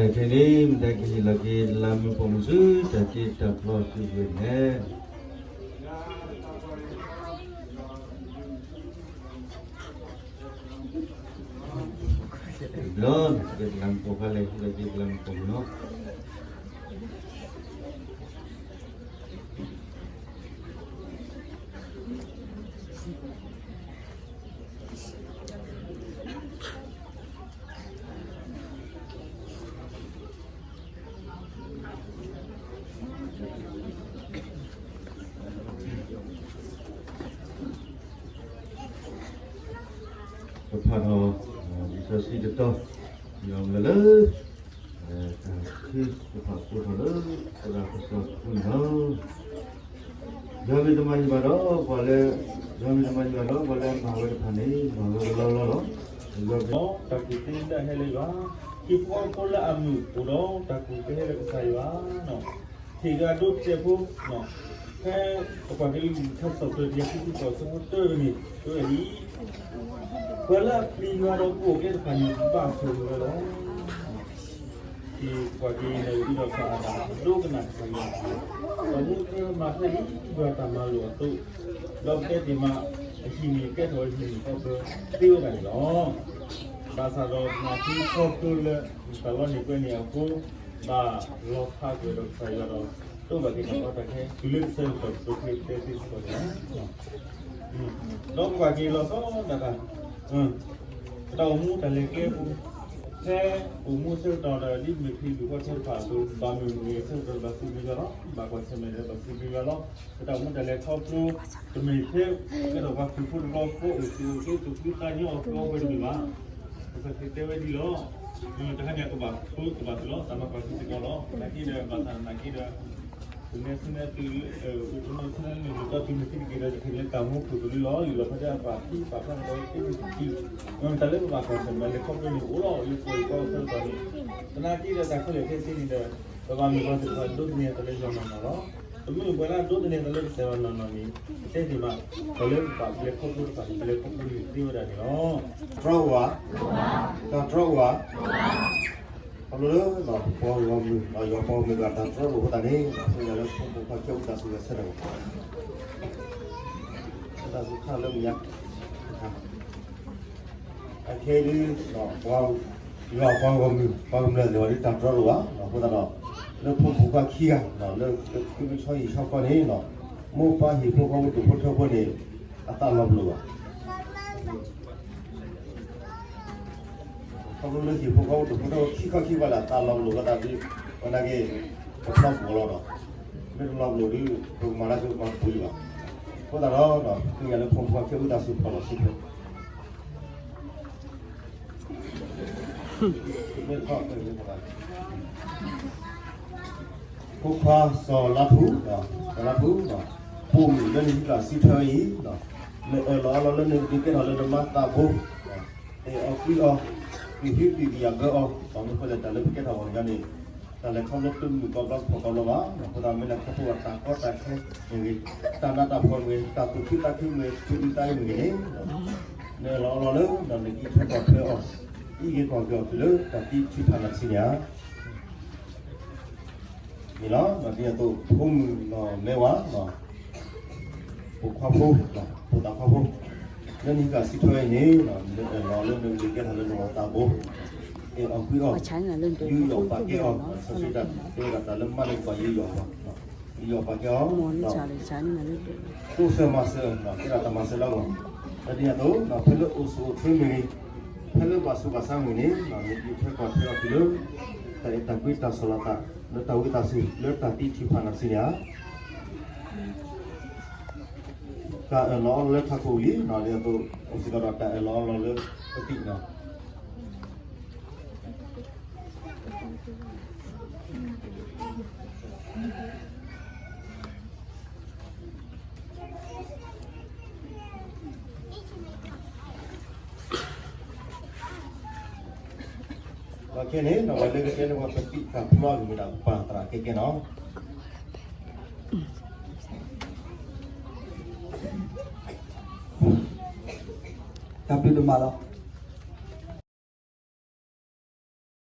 ဖဲန့ၣ် မတၤကဟ့ၣ်လီၤက့ၤလါမ့ၤပိာ်မုၣ်ဆူ တၢ်တ့တၢ်ဖျီစုကဝဲၤန့ၣ် ဘျီ လါမ့ၤပိာ်ဖဲလဲၣ် ဟ့ၣ်လီၤက့ၤလါမ့ၤပိာ်မုၣ်နီၤ. ပဖးထီၣ် လံာ်စီဆှံတတီၤ ယွၤလၢ တၢ်ထုကဖၣ်သိးထီၣ်လၢ သရၣ်ကစီၣ်တဖုန့ၣ်လီၤ. ယွၤမ့ၢ်တမၤယံၤဘၣ်ဒီး ပှၤလၢ ယွၤမ့ၢ်တမၤယံၤဘၣ်ဒီး ပှၤလၢအမၤဝဲတဖၣ်န့ၣ် မၤဝဲကလီလီလီၤ. ဒီးတၢ်ကူၣ်သ့ဒၣ်ဟဲလၢယွၤ, ဟံၣ်ဖိဃီဖိလၢအမုာ်အိၣ်ဒီးတၢ်ကူၣ်သ့ဟဲလၢကစၢ်ယွၤ, ထံၣ်ဂၤဒိတဲာ်ဖိ, ဖဲပကွၢ်က့ၤလၢလံာ်ထါစံးထီၣ်ပတြၢၤ တကယၤခံဆံဃိး အဆၢဖိတၢန့ၣ် တဲဝဲဒ်အံၤ, ပှၤလၢအပျံၤယွၤဒီးကအိၣ်ကဲတဖၣ်န့ၣ် ဘၣ်ဆိၣ်ဂ့ၤဝဲလီၤ. ပကွၢ်က့ၤန့ၣ် ဒ်သိးစီၤအၤဒၣ်ဒိကနၣ်ကစၢ်ယွၤအကလုၢ်, ဒီးမူထွဲမၤထွဲဒ်ယွၤတၢ်မၤလိာ်အသိး, ဒီးပတဲတ့ၢ်မး အဟံၣ်န့ၣ်ကဲထီၣ်ဝဲဟံၣ်န့ၣ်ခီဖျိသ့ဝဲဒၣ်န့ၣ်လီၤ. ဘၣ်ဆၣ်ဒီးနာ်က့ခီဖျိလၢ တၢ်လီန့ၢ်ကွဲန့ၣ်အဃိ, ဘၣ်လီၤဖးကွံာ်ဒီးကစၢ်ယွၤဒီး တအိၣ်ဘၣ်က့ၤတၢ်ကီတၢ်ခဲ တုၤလၢကစၢ်ယွၤစီၤကစၢ်ခရံာ်တဲသ့စ့ၢ်ကီးန့ၣ်လီၤ. ဒီးကွၢ်က့ၤလီၤဆီဒၣ်တၢ် ပတၢ်အိၣ်မူတၢ်လဲၤကျဲပူၤ, ဖဲအိၣ်မူအဆၢကတီၢ်ဒီး ဒ်မ့ၢ်ခရံာ်လူၤဃီထၢတဖၣ်အသိး ဘၣ်မုာ်မ့ၢ်ဂ့ၤအဆၢကတီၢ် ဘၣ်စံးဘျုးယွၤလီၤ, ဘၣ်ကွၢ်ဆၢၣ်မဲာ်ဒီးဘၣ်စံးဘျုးယွၤလီၤ. ပတၢ်အိၣ်မူတၢ်လဲၤခီဖျိ တမ့ၢ်ထဲကဲထီၣ်ပှၤခရံာ်ဖိတဘျီဃီ အိၣ်ဆူၣ်အိၣ်ချ့ သူၣ်ဖှံသးညီအီၤ ကီဝဲတမ့ၢ်ဘၣ်. ကစၢ်ခရံာ်တဲဝဲဒ်လီၤ. တခါန့ၣ် ကဘၣ်ဆိကမိၣ်ကဘၣ်သူၣ်လီၤ တၢ်မၤကွၢ်ဆၢၣ်မဲာ်စ့ၢ်ကီးလီၤ. သနာ်က့ဒီး ဘၣ်ဆၣ်သနာ်က့ဒီး ပနဲဆူနဲတုၤ ပတၢ်တုၤမုၢ်ဆ့ၣ်တက့ၢ်ဒီး တခါန့ၣ်လၢတၢ်မူခိၣ်သလုးလီၤ. လံာ်လီၣ်ဖျါတ့ၢ်အပာ်ခံ ပာ်ဖျါထီၣ်ဒီး တမုၢ်တက့ၢ်, တၢ်လၢပဘၣ်ကွၢ်ဆၢၣ်မဲာ်လဲၤခီဖျိန့ၣ် အိၣ်လီၤလၢပှၤကီၢ်ဆၢကတီၢ်န့ၣ်, သနာ်က့ဒီးတၢ်ခဲလၢာ်ခဲဆ့န့ၣ်ဒီး ပဘၣ်မ့ၢ်ပှၤသ့ၣ်တဖၣ်ဒိးသန့ၤအသးလၢယွၤနီၢ်နီၢ်လီၤ. ပမ့ၢ်ပှၤလၢအဒိးသန့ၤအသးလၢကစၢ်ယွၤနီၢ်နီၢ်န့ၣ် ပတဲသ့ၣ်မး ပှၤလၢပဘၣ်လဲၤခီဖျိတဖၣ်န့ၣ် ပလဲၤခီဖျိန့ၣ်သ့ဝဲဒၣ်န့ၣ်လီၤ. တြီအိၣ်ဧါ, တၢ်တြီအိၣ်ဧါ. ခီဖျိလၢ ပှၤဂီၢ်မုၢ် ယွၤပှၤဂီၢ်မုၢ်တဂၤ တၢ်တြီအိၣ်အဃိသတးန့ၣ် ပယီၤလၢဖိမုၣ်ဖိခွါကၠိအူသးစူၤဝဲဆၢထၢၣ် သးစူၤခါလၢမုၢ်ညါ အခဲအံၤဒ် ယွၤပှၤဂီၢ်မုၢ် ပှၤကမျၢၢ်သ့ၣ်တဖၣ်ဒ်တၢ်တြီအိၣ်ဘၣ် အဃိသတးဒီး လၢဖိမုၣ်ဖိခွါခံဂၤ လၢသုမ့ၢ်ဆီဟံၣ်ဆီဃီန့ၣ် မိၢ်ပၢ်ဟံၣ်ဖိဃီဖိဒိၣ်ဖိထၢဖိန့ၣ် အသးလီၤပလိာ်ဘၣ်. ခီဖျိလၢဟံၣ်ဖိဃီဖိဒိၣ်ဖိထၢဖိခံခီခံကပၤလၢအသးလီၤပလိာ်ဘၣ်သတးဒ် ဝဲနာ်က့ ပဖျီပူၤလီၤဒီး မ့ၢ်တလီၤပလိာ်ဒ် ပကမၤတၢ်ကမၤပူၤဘၣ်. အဃိသတးဒီး သုယၤလၢဖိမုၣ်ဖိခွါကၠိအူသးစူၤဖီၣ်လီၤစုဖျိ ဖိခွါစီၤလါထူ, စီၤလါထူ, ပိာ်မုၣ်လၢနဟံးဃာ်စုထွဲဝဲအံၤ, နအၢၣ်လီၤအီလီၤလၢနကဒုးကဲထီၣ်လၢနမါသးဘိ, အဲၣ်အီၤကွံအီၤ, ကဟ့ၣ်ဒုးယၤဘၢအီၤ, ပမ့ၢ်ဃိလဲၣ်တၢ်လၢပကဲထီၣ်ပှၤကညီန့ၣ် တၢ်လဲၤခီဖျိတမုာ်ကီဘျီဖှီၣ်ကီဘျီဘၣ်. အဃိသတးမ့ၢ်လဲၣ်ခီဖျိဘၣ်တၢ်ကီတၢ်ခဲမ့ၢ်ဂ့ၤ, တၢ်နးတၢ်ဖှီၣ်မ့ၢ်ဂ့ၤ, တၢ်သူၣ်ခုသးခုမ့ၢ်ဂ့ၤ, သူၣ်အုးသးအုးမ့ၢ်ဂ့ၤန့ၣ်, နအၢၣ်လီၤအီလီၤလၢ နကအံးထွဲကွၢ်ထွဲအီၤ, အံးဂ့ၤကွၢ်က့ၤအီၤတုၤလၢတၢ်သံထုးဖးနးတစုန့ၣ်ဧါ. န့ၣ်လီၤ. ဒ်အသိး ဖိမုၣ်နီၢ်မဲဝၤ, ပိာ်ခွါဖိ, ပိာ်သးခွါဖိ, လၢနဟံးဃာ်စုထွဲဝဲအံၤန့ၣ် နအၢၣ်လီၤလၢနကဒုးကဲထီၣ်လၢနမါသးဘိ, အဲၣ်အီၤကွံအီၤ, ယူးယီၣ်ပာ်ကဲအီၤ, စီဆှံတၢ်တဲဝဲဒၣ်တၢ်လၢမါန့ၣ်ပှၤယူးယီၣ်အီၤ, ယူးယီၣ်ပာ်ကဲအီၤ, တိစၢၤမၤစၢၤ, ကဲဒၣ်တၢ်မၤစၢၤလၢအဂီၢ်, ဒ်န့ၣ်အသိး ဖဲလၢအိၣ်ဆူၣ်အိၣ်ချ့မ့ၢ်ဂ့ၤ, ဖဲလၢဘၣ်ဆူးဘၣ်ဆါမ့ၢ်ဂ့ၤန့ၣ် နကအံးထွဲကွၢ်ထွဲအီၤတုၤလၢ တၢ်အဲၣ်တၢ်ကွံတၢ်ဆီၣ်လီၤသး လၢတၢ်ဝံသးစူၤ လၢတၢ်သံထုးဖးနးတစုန့ၣ်ဧါ. တၢ်အၢၣ်လီၤအီလီၤလၢထးခိၣ်လံ, ဒ်အသိး အိၣ်စ့ၢ်ကီးဒီးတၢ်အၢၣ်လီၤအီလီၤလၢပသံၣ်န့ၣ် ဒီးခဲန့ၣ် ဒီးပှၤလၢကတဲန့ၢ်ပှၤပသံၣ်တၢ်ဖျီအဂ့ၢ်မ့ၢ်ဒၣ်ပပၢ်သရၣ်ကဲကဲနီၤ. တၢ်ဘျုးဒိၣ်မးလီၤ.